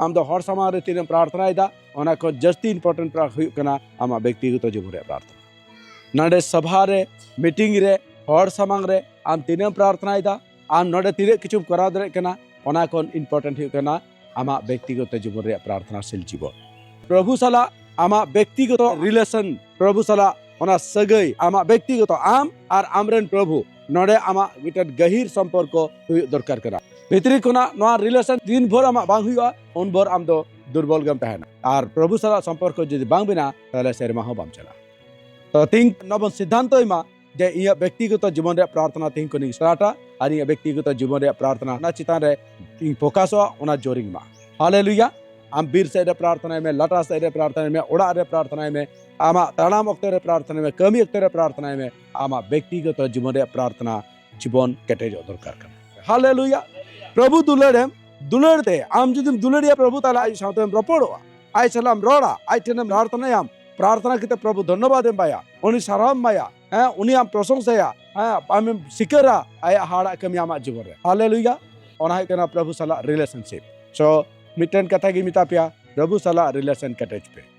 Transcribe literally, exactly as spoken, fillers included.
ᱟᱢ ᱫᱚ ᱦᱚᱲ ᱥᱟᱢᱟᱝ ᱨᱮ ᱛᱤᱱᱟᱹᱜ ᱮᱢ ᱯᱨᱟᱨᱛᱷᱱᱟᱭᱮᱫᱟ, ᱚᱱᱟ ᱠᱷᱚᱱ ᱡᱟᱹᱥᱛᱤ ᱤᱢᱯᱚᱨᱴᱮᱱᱴ ᱦᱩᱭᱩᱜ ᱠᱟᱱᱟ ᱟᱢᱟᱜ ᱵᱮᱠᱛᱤᱜᱚᱛᱚ ᱡᱤᱵᱚᱱ ᱨᱮᱭᱟᱜ ᱯᱨᱟᱨᱛᱷᱱᱟ᱾ ᱱᱚᱰᱮ ᱥᱚᱵᱷᱟ ᱨᱮ, ᱢᱤᱴᱤᱝ ᱨᱮ, ᱦᱚᱲ ᱥᱟᱢᱟᱝ ᱨᱮ ᱟᱢ ᱛᱤᱱᱟᱹᱜ ᱮᱢ ᱯᱨᱟᱨᱛᱷᱱᱟᱭᱮᱫᱟ, ᱟᱢ ᱱᱚᱰᱮ ᱛᱤᱱᱟᱹᱜ ᱠᱤᱪᱷᱩᱢ ᱠᱚᱨᱟᱣ ᱫᱟᱲᱮᱭᱟᱜ ᱠᱟᱱᱟ, ᱚᱱᱟ ᱠᱷᱚᱱ ᱤᱢᱯᱚᱨᱴᱮᱱᱴ ᱦᱩᱭᱩᱜ ᱠᱟᱱᱟ ᱟᱢᱟᱜ ᱵᱮᱠᱛᱤᱜᱚᱛᱚ ᱡᱤᱵᱚᱱ ᱨᱮᱭᱟᱜ ᱯᱨᱟᱨᱛᱷᱱᱟᱥᱤᱞ ᱡᱤᱵᱚᱱ᱾ ᱯᱨᱚᱵᱷᱩ ᱥᱟᱞᱟᱜ ᱟᱢᱟᱜ ᱵᱮᱠᱛᱤᱜᱚᱛᱚ ᱨᱤᱞᱮᱥᱚᱱ, ᱯᱨᱚᱵᱷᱩ ᱥᱟᱞᱟᱜ ᱚᱱᱟ ᱥᱟᱹᱜᱟᱹᱭ, ᱟᱢᱟᱜ ᱵᱮᱠᱛᱤᱜᱚᱛᱚ ᱟᱢ ᱟᱨ ᱟᱢᱨᱮᱱ ᱯᱨᱚᱵᱷᱩ, ᱱᱚᱰᱮ ᱟᱢᱟᱜ ᱢᱤᱫᱴᱮᱱ ᱜᱟᱹᱦᱤᱨ ᱥᱚᱢᱯᱚᱨᱠᱚ ᱦᱩᱭᱩᱜ ᱫᱚᱨᱠᱟᱨ ᱠᱟᱱᱟ᱾ ᱵᱷᱤᱛᱨᱤ ᱠᱷᱚᱱᱟᱜ ᱱᱚᱣᱟ ᱨᱤᱞᱮᱥᱚᱱ ᱛᱤᱱ ᱵᱷᱳᱨ ᱟᱢᱟᱜ ᱵᱟᱝ ᱦᱩᱭᱩᱜᱼᱟ, ᱩᱱ ᱵᱷᱳᱨ ᱟᱢ ᱫᱚ ᱫᱩᱨᱵᱚᱞ ᱜᱮᱢ ᱛᱟᱦᱮᱱᱟ᱾ ᱟᱨ ᱯᱨᱚᱵᱷᱩ ᱥᱟᱞᱟᱜ ᱥᱚᱢᱯᱚᱨᱠᱚ ᱡᱩᱫᱤ ᱵᱟᱝ ᱵᱮᱱᱟᱜᱼᱟ, ᱛᱟᱦᱚᱞᱮ ᱥᱮᱨᱢᱟ ᱦᱚᱸ ᱵᱟᱢ ᱪᱟᱞᱟᱜᱼᱟ᱾ ᱛᱚ ᱛᱮᱦᱮᱧ ᱱᱚᱣᱟ ᱵᱚᱱ ᱥᱤᱫᱽᱫᱷᱟᱱᱛᱚᱭ ᱢᱟ ᱡᱮ ᱤᱧᱟᱹᱜ ᱵᱮᱠᱛᱤᱜᱚᱛᱚ ᱡᱤᱵᱚᱱ ᱨᱮᱭᱟᱜ ᱯᱨᱟᱨᱛᱷᱱᱟ ᱛᱮᱦᱮᱧ ᱠᱷᱚᱱᱤᱧ ᱥᱴᱟᱨᱴᱟ ᱟᱨ ᱤᱧᱟᱹᱜ ᱵᱮᱠᱛᱤᱜᱚᱛᱚ ᱡᱤᱵᱚᱱ ᱨᱮᱭᱟᱜ ᱯᱨᱟᱨᱛᱷᱱᱟ ᱚᱱᱟ ᱪᱮᱛᱟᱱ ᱨᱮ ᱤᱧ ᱯᱷᱳᱠᱟᱥᱚᱜᱼᱟ, ᱚᱱᱟ ᱡᱳᱨᱤᱧ ᱮᱢᱟ᱾ ᱦᱟᱞᱮᱞᱩᱭᱟ᱾ ᱟᱢ ᱵᱤᱨ ᱥᱮᱫ ᱨᱮ ᱯᱨᱟᱨᱛᱷᱱᱟᱭ ᱢᱮ, ᱞᱟᱴᱟ ᱥᱮᱫ ᱨᱮ ᱯᱨᱟᱨᱛᱷᱱᱟᱭ ᱢᱮ, ᱚᱲᱟᱜ ᱨᱮ ᱯᱨᱟᱨᱛᱷᱱᱟᱭ ᱢᱮ, ᱟᱢᱟᱜ ᱛᱟᱲᱟᱢ ᱚᱠᱛᱚ ᱨᱮ ᱯᱨᱟᱨᱛᱷᱱᱟᱭ ᱢᱮ, ᱠᱟᱹᱢᱤ ᱚᱠᱛᱚ ᱨᱮ ᱯᱨᱟᱨᱛᱷᱱᱟᱭ ᱢᱮ, ᱟᱢᱟᱜ ᱵᱮᱠᱛᱤᱜᱚᱛᱚ ᱡᱤᱵᱚᱱ ᱨᱮᱭᱟᱜ ᱯᱨᱟᱨᱛᱷᱱᱟ ᱡᱤᱵᱚᱱ ᱠᱮᱴᱮᱡᱚᱜ ᱫᱚᱨᱠᱟᱨ ᱠᱟᱱᱟ᱾ ᱦᱟᱞᱮᱞᱩᱭᱟ᱾ ᱯᱨᱚᱵᱷᱩ ᱫᱩᱞᱟᱹᱲᱮᱢ, ᱫᱩᱞᱟᱹᱲ ᱛᱮ ᱟᱢ ᱡᱩᱫᱤᱢ ᱫᱩᱞᱟᱹᱲᱮᱭᱟ ᱯᱨᱚᱵᱷᱩ, ᱛᱟᱦᱞᱮ ᱟᱡ ᱥᱟᱶᱛᱮᱢ ᱨᱚᱯᱚᱲᱚᱜᱼᱟ, ᱟᱡ ᱥᱟᱞᱟᱜ ᱮᱢ ᱨᱚᱲᱟ, ᱟᱡ ᱴᱷᱮᱱᱮᱢ ᱯᱨᱟᱨᱛᱷᱱᱟᱭᱟᱢ, ᱯᱨᱟᱨᱛᱷᱱᱟ ᱠᱟᱛᱮ ᱯᱨᱚᱵᱷᱩ ᱫᱷᱚᱱᱱᱚᱵᱟᱫ ᱮᱢ ᱮᱢᱟᱭᱟ, ᱩᱱᱤ ᱥᱟᱨᱦᱟᱣ ᱮᱢ ᱮᱢᱟᱭᱟ, ᱦᱮᱸ, ᱩᱱᱤ ᱟᱢ ᱯᱨᱚᱥᱚᱝᱥᱟᱭᱟ, ᱦᱮᱸ, ᱟᱢᱮᱢ ᱥᱤᱠᱟᱹᱨᱟ ᱟᱭᱟᱜ ᱦᱟᱦᱟᱲᱟᱜ ᱠᱟᱹᱢᱤ ᱟᱢᱟᱜ ᱡᱤᱵᱚᱱ ᱨᱮ᱾ ᱦᱟᱞᱮᱞᱩᱭᱟ᱾ ᱚᱱᱟ ᱦᱩᱭᱩᱜ ᱠᱟᱱᱟ ᱯᱨᱚᱵᱷᱩ ᱥᱟᱞᱟᱜ ᱨᱤᱞᱮᱥᱚᱱᱥᱤᱯ᱾ ᱥᱚ ᱢᱤᱫᱴᱮᱱ ᱠᱟᱛᱷᱟ ᱜᱮ ᱢᱮᱛᱟ ᱯᱮᱭᱟ, ᱯᱨᱚᱵᱷᱩ ᱥᱟᱞᱟᱜ ᱨᱤᱞᱮᱥᱚᱱ ᱠᱮᱴᱮᱡ ᱯᱮ᱾